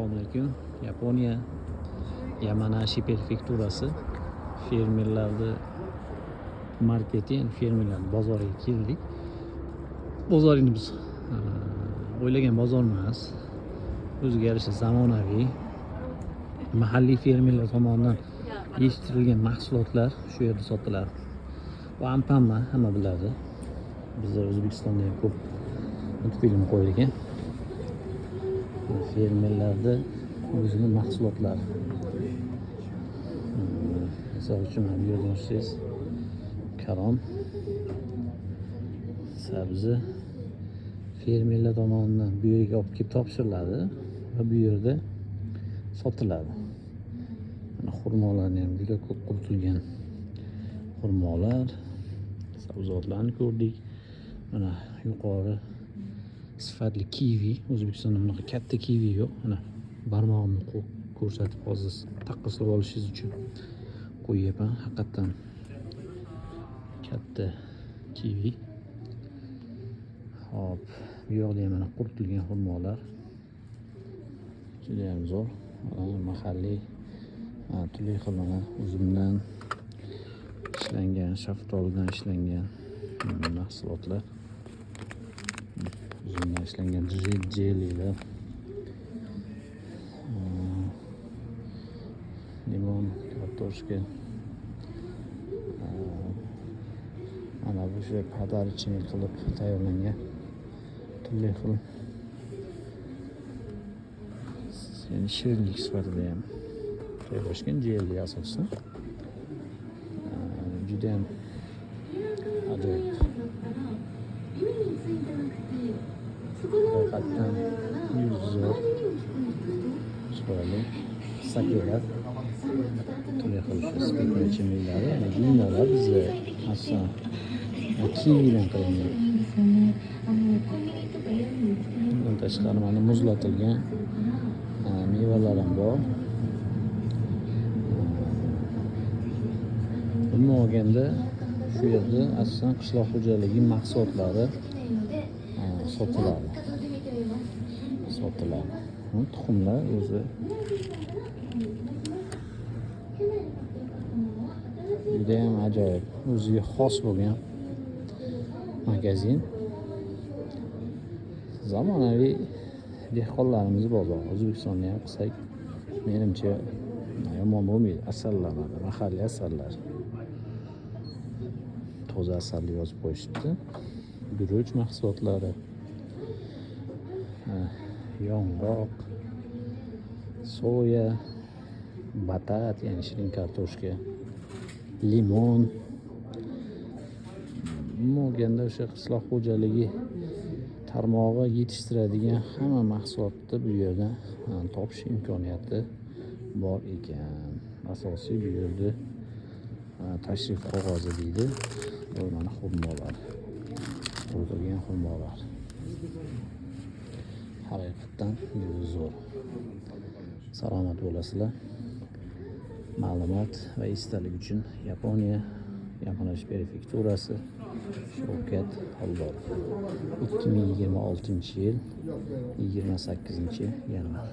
Assalomu alaykum. Yaponiya Yamanashi prefekturasi fermerlarni marketi, ya'ni fermerlarni bozoriga keldik. Bozor endi biz o'ylagan bozor emas. O'ziga yarasha zamonaviy, mahalliy fermerlar tomonidan yetishtirilgan mahsulotlar shu yerda sotiladi. Bu Anpanman, hamma biladi. Bizda O'zbekistonda ham ko'p multfilm qo'yilgan. Fermerlarda o'zini mahsulotlari. Misol uchun, mana bu yerdan olsangiz, karom, sabzi fermerlar tomonidan bu yerga olib kelib topshiriladi va bu yerda sotiladi. Mana, xurmolarni ham, juda ko'p quritilgan xurmolar, sabzavotlarni ko'rdik. Mana, yuqori sifatli kivi. O'zbekistonda bunaqa katta kivi yo'q. Mana, barmog'imni ko'rsatib, hozir taqqoslab olishingiz uchun qo'yyapman. Haqiqatdan katta kivi. Hop, bu yoqda ham mana quritilgan xurmolar. Judayam zo'r. Mana, mahalliy turli xil, mana, uzumdan ishlangan, shaftolidan ishlangan mahsulotlar. Uzumdan ishlangan jelilar. Limon, kartoshka. Mana bu shu подарочный qilib tayyorlangan turli xil, ya'ni shirinlik sifatida ham tayyorlashgan jelli asosan. Judayam ajoyib. Haqiqatdan yuz zo'r. Chiroyli. Sakelar. Turli xil shu spirtli ichimliklari, ya'ni vinolar bizda asosan kividan qilingan. Bundan tashqari, mana, muzlatilgan mevalar ham bor. Umuman olganda, shu yerda asosan qishloq xo'jaligi mahsulotlari sotiladi. Sotiladi. Tuxumlar o'zi judayam ajoyib, o'ziga xos bo'lgan magazin. Zamonaviy dehqonlarimiz bozori. O'zbekistonda ham qilsak, menimcha, yomon bo'lmaydi. Asallar, mana, mahalliy asallar. Toza asal deb yozib qo'yishibdi. Guruch mahsulotlari, yong'oq, soya, batat, ya'ni shirin kartoshka, limon. Umuman olganda, o'sha qishloq xo'jaligi tarmog'i yetishtiradigan hamma mahsulotni bu yerdan topish imkoniyati bor ekan. Asosiy bu yerda tashrif qog'ozi deydi. Bu mana xurmolar. Quritilgan xurmolar. Haqiqatdan juda zo'r. Salomat bo'lasizlar. Ma'lumot va esdalik uchun: Yaponiya, Yamanashi prefekturasi, Shavkat Xoldorov. 2026-yil 28 yanvar.